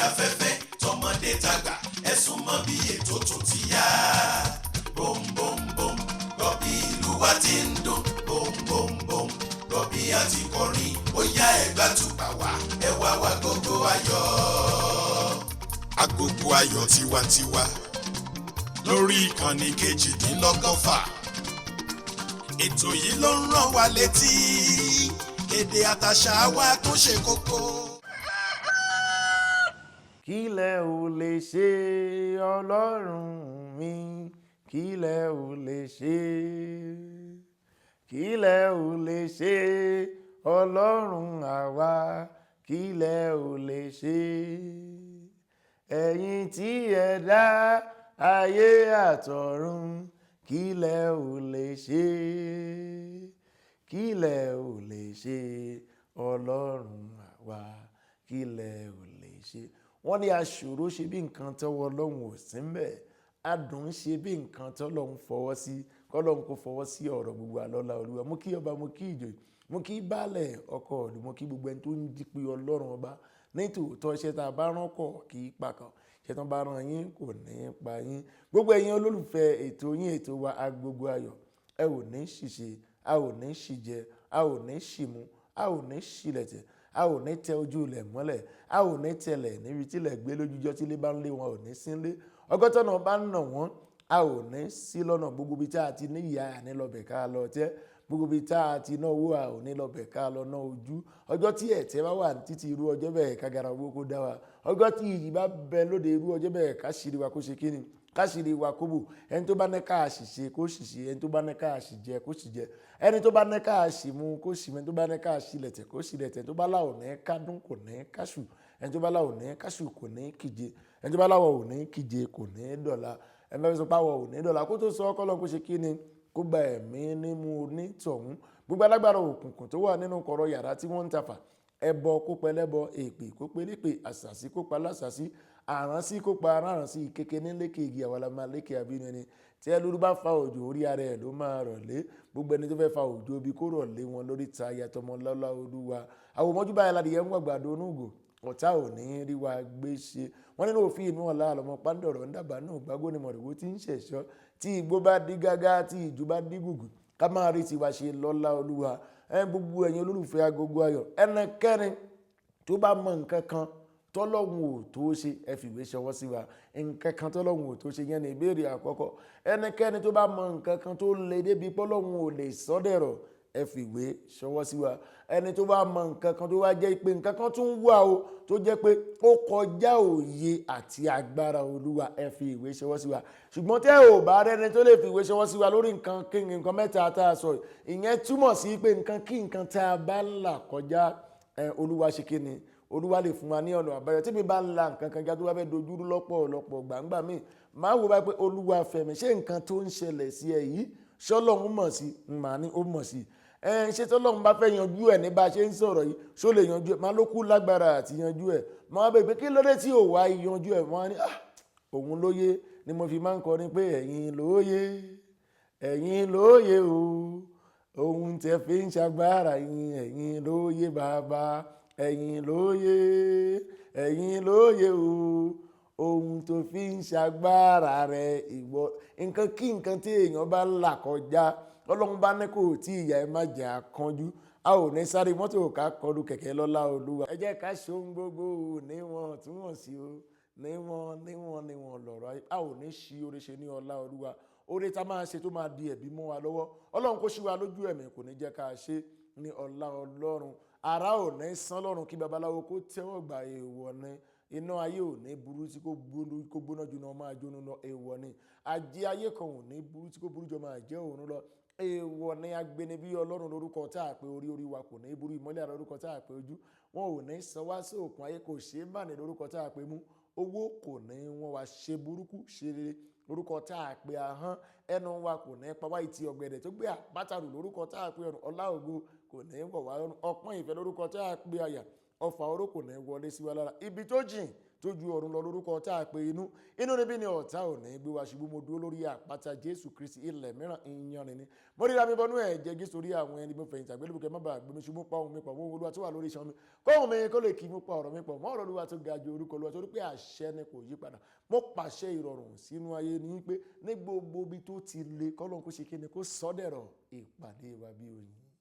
Afẹ́fẹ́ tọmọdé tàgbà, ẹ súnmọ́ bí ètò tún ti yá. Bòm bòm bòm, gbọ́ bí ìlú wa ti ń dún. Bòm bòm bòm, gbọ́ bí a ti kọrin. Ó yá, ẹ gbàtúpà wá, ẹ wá wá gbogbo ayọ̀. Agogo Ayọ̀ tiwantiwa lórí ìkànnì 168. Ètò yìí ló ń rán wa létí èdè àtàṣà wa tó ṣe kókó. Kí lẹ ò lè ṣe, Ọlọ́run mi? Kí lẹ ò lè ṣe? Kí lẹ ò lè ṣe, Ọlọ́run àwa? Kí lẹ ò lè ṣe? Ẹ̀yin tí ẹ dá ayé àtọ̀run, kí lẹ ò lè ṣe? Kí lẹ ò lè ṣe, Ọlọ́run àwa? Kí lẹ ò lè ṣe? Wọ́n ní aṣòro ṣe bí nǹkan tọ́wọ́ Ọlọ́run ò sí ń bẹ̀, adùn ṣe bí nǹkan tọ́lọ́run fọwọ́ sí. Kọ́lọ́run kó fọwọ́ sí ọ̀rọ̀ gbogbo àlọ́lá Olúwa. Mo kí ọba, mo kí ìjòyè, mo kí baálẹ̀ ọkọ̀ ọ̀dùn, mo kí gbogbo ẹni tó ń jí pé Ọlọ́run ọba nítòótọ́. Iṣẹ́ tá a bá rán kọ̀ kì í pa kan, iṣẹ́ tán bá rán yín kò ní í pa yín. Gbogbo ẹ̀yin olólùfẹ́ ètò yín, ètò wa, Agogo Ayọ̀, ẹ ò ní ṣìṣe, a ò ní ṣìjẹ, a ò ní ṣìmú, a ò ní ṣìlẹ̀tẹ̀, a ò ní tẹ ojú ilẹ̀ mọ́lẹ̀, a ò ní tẹlẹ̀ níbi tílẹ̀ gbé lójújọ́. Tí ilé bá ń lé wọn, ò ní sínlé. Ọgọ́tọ̀ náà bá ń nà wọ́n, a ò ní sí lọ́nà. Gbogbo ibi tá a ti ní ìyá, àní lọ́bẹ̀ ká lọ tẹ́. Gbogbo ibi tá a ti ná owó, a ò ní lọ́bẹ̀ ká lọ ná ojú. Ọjọ́ tí ẹ̀tẹ́ bá wà títí, irú ọjọ́ bẹ́ẹ̀ kágara owó kó dá wa. Ọjọ́ tí iyì bá bẹ lóde, irú ọjọ́ bẹ́ẹ̀ ká ṣírí wa kó ṣe kíni, káṣírí wa kó bò. Ẹni tó bá ní ká ṣìṣe, kó ṣìṣe. Ẹni tó bá ní ká ṣìjẹ, kó ṣìjẹ. Ẹni tó bá ní ká ṣìmú, kó ṣìmú. Ẹni tó bá ní ká ṣìlẹ̀tẹ̀, kó ṣìlẹ̀tẹ̀. Tó bá láwọ̀ ní kádùn, kò ní káṣù. Ẹni tó bá láwọ̀ ní káṣù, kò ní kíje. Ẹni tó bá láwọ̀ ò ní kíje, kò ní dọ̀la. Ẹni bá fi sọ pé àwọ̀ ò ní dọ̀la, kó tó sọ kọ́lọ́, kó ṣe kí ni, kó gba ẹ̀mí nímú onítọ̀hún. Gbogbo alágbára òkùnkùn tó wà nínú kọ̀rọ̀ yàrá tí wọ́n ń tafà ẹbọ, kó pẹlẹ́bọ, èpè kó pelépe, àṣàsí kó pa lásàsí, àránsí kó pa aránsí. Kéke ní lékè igi, àwọn la máa lékè abínú. Ẹni tí ẹlúrú bá fa òjò, orí ara ẹ̀ ló máa rọ̀ lé. Gbogbo ẹni tó fẹ́ fa òjò bí, kó rọ̀ lé wọn lórí ta yàtọ̀mọ́ lọ́lá Olúwa. Àwòmọ́jú báyìí ládìyẹ ń wàgbàdo onúgò, ọ̀tá ò ní rí wa gbé ṣe. Wọ́n nínú òfin inú ọ̀la àlọ́mọ pàǹdọ̀rọ̀ ń dàgbà náà gbágbó ni mọ̀rẹ̀wó tí ń ṣẹ̀ṣọ́. Tí igbó bá dí gágá, tí ìjú bá dí gùgù, ká máa rí tiwa ṣe lọ́lá Olúwa. Ẹ gbogbo ẹ̀yin olólùfẹ́ Agogo Ayọ̀, ẹnikẹ́ni tó bá mọ nǹkan kan tọ́lọ́hun ò tó ṣe, ẹ fìwé ṣọwọ́ sí wa. Nǹkan kan tọ́lọ́hun ò tó ṣe yẹn ní ìbéèrè àkọ́kọ́. Ẹnikẹ́ni tó bá mọ nǹkan kan tó le débi pọ́lọ́hun ò lè sọ́dẹ̀rọ̀, ẹ fìwé ṣọwọ́ sí wa. Ẹni tó bá mọ nǹkan kan tó wá jẹ́ pé nǹkan kan tún wà o, tó jẹ́ pé ó kọjá òye àti agbára Olúwa, ẹ fi ìwé ṣọwọ́ sí wa. Ṣùgbọ́n tẹ́ ò bá rẹ́ni tó lè fi ìwé ṣọwọ́ sí wa lórí nǹkan kí nǹkan mẹ́ta tá a sọ, ìyẹn túmọ̀ sí pé nǹkan kí nǹkan tá a bá là kọjá, Olúwa ṣe kí ni, Olúwa lè fún wa ní ọ̀nà àbáyọ. Tí mi bá ń la nǹkan kan já, tó bá fẹ́ dojúrú lọ́pọ̀lọpọ̀ gbàǹgbà míì, máa wò báyìí pé, Olúwa fẹ̀mí, ṣé nǹkan tó ń ṣẹlẹ̀ sí ẹ yìí, ṣọlọ́run mọ̀ sí? Màá ní ó mọ̀ sí. Ẹ ṣé tọ́lọ́run bá fẹ́ yanjú ẹ̀ ní bá a ṣe ń sọ̀rọ̀ yìí, ṣó lè yanjú ẹ̀? Máa ló kú lágbára àti yanjú ẹ̀. Máa bẹ̀ pé kí ló dé tí ò wá yanjú ẹ̀? Wọ́n á ní òun lóye. Ni mo fi máa ń kọrin pé ẹ̀yin lóye, ẹ̀yin lóye o, ohun tẹ́ fi ń ṣagbára yín, ẹ̀yin lóye bàbá, ẹ̀yin lóye, ẹ̀yin lóye o, ohun tó fi ń ṣagbára rẹ̀. Ìwọ, nǹkan kí nǹkan tí èèyàn bá là kọjá, Ọlọ́run bá ní kò tí ìyá, ẹ má jẹ́ àkànjú. A ò ní sáré mọ́tò ká kọlu kẹ̀kẹ́ lọ́lá Olúwa. Ẹ jẹ́ ká ṣe ohun gbogbo níwọ̀n túwọ̀n sí o, níwọ̀n níwọ̀n níwọ̀n lọ̀rọ̀. A ò ní ṣí oore ṣe ní ọlá Olúwa. Oore tá máa ṣe tó máa di ẹ̀bí mọ́ wa lọ́wọ́, Ọlọ́run kó ṣí wa lójú ẹ̀mí, kò ní jẹ́ ká ṣe ní ọlá Ọlọ́run. Ara ò ní sán lọ́rùn kí babaláwo kó tẹ́wọ́ gbà, èèwọ̀ ni. Iná ayé ò ní burú tí kò gbóná jù náà máa jóná lọ, èèwọ̀ ni. Ajé ayé kan ò ní burú tí kò burú jọ máa jẹ́ òun lọ, èèwọ̀ ni. Agbẹnibí Ọlọ́run lórúkọ tá a pé orí, orí wa kò ní burú. Ìmọ́lẹ̀ ara lórúkọ tá a pé ojú, wọn ò ní sọ wá sí òkun ayé. Kò ṣeé má ní lórúkọ tá a pé mú, owó kò ní wọ́n wá. Ṣe burúkú ṣe rere lórúkọ tá a pé ahọ́n, ẹnu wa kò ní pa wá. Ìtì ọ̀gbẹ̀dẹ̀ tó gbé àpátàrù lórúkọ tá a pé ọ̀run, ọlá ògo kò ní wọ̀ wá lọ́rùn. Ọpọ́n ìfẹ́ lórúkọ tá a pé àyà, ọfà oró kò ní wọlé sí wa lára. Ibi tó jìn tó Tó ju ọ̀run lọ lórúkọ tá a pe inú inú níbí ni ọ̀tá ò ní gbé wa ṣubú. Mo dúró lórí àpáta Jésù Kristi, ilẹ̀ mìíràn ìyanrìn ni. Mo ríra mi bọnú ẹ̀jẹ̀ Jésù orí àwọn ẹni mo fẹ̀yìntì àgbélébùkẹ́ má bàa gbé mi ṣubú. Pa ohùn mi pọ̀ mọ́ Olúwa tó wà lórí iṣan mi, kóhùn mi kó lè kí mú pa ọ̀rọ̀ mi pọ̀ mọ́ ọ̀rọ̀ Olúwa tó ga ju orúkọ Olúwa, torí pé àṣẹ ni, kò yí padà. Mo pàṣẹ ìrọ̀rùn sínú ayé ní pé ní gbogbo ibi tó ti le, kọ́lọ́n kó ṣe kí ni, kó sọ́dẹ̀rọ̀ ìpàdé wa bí oyin.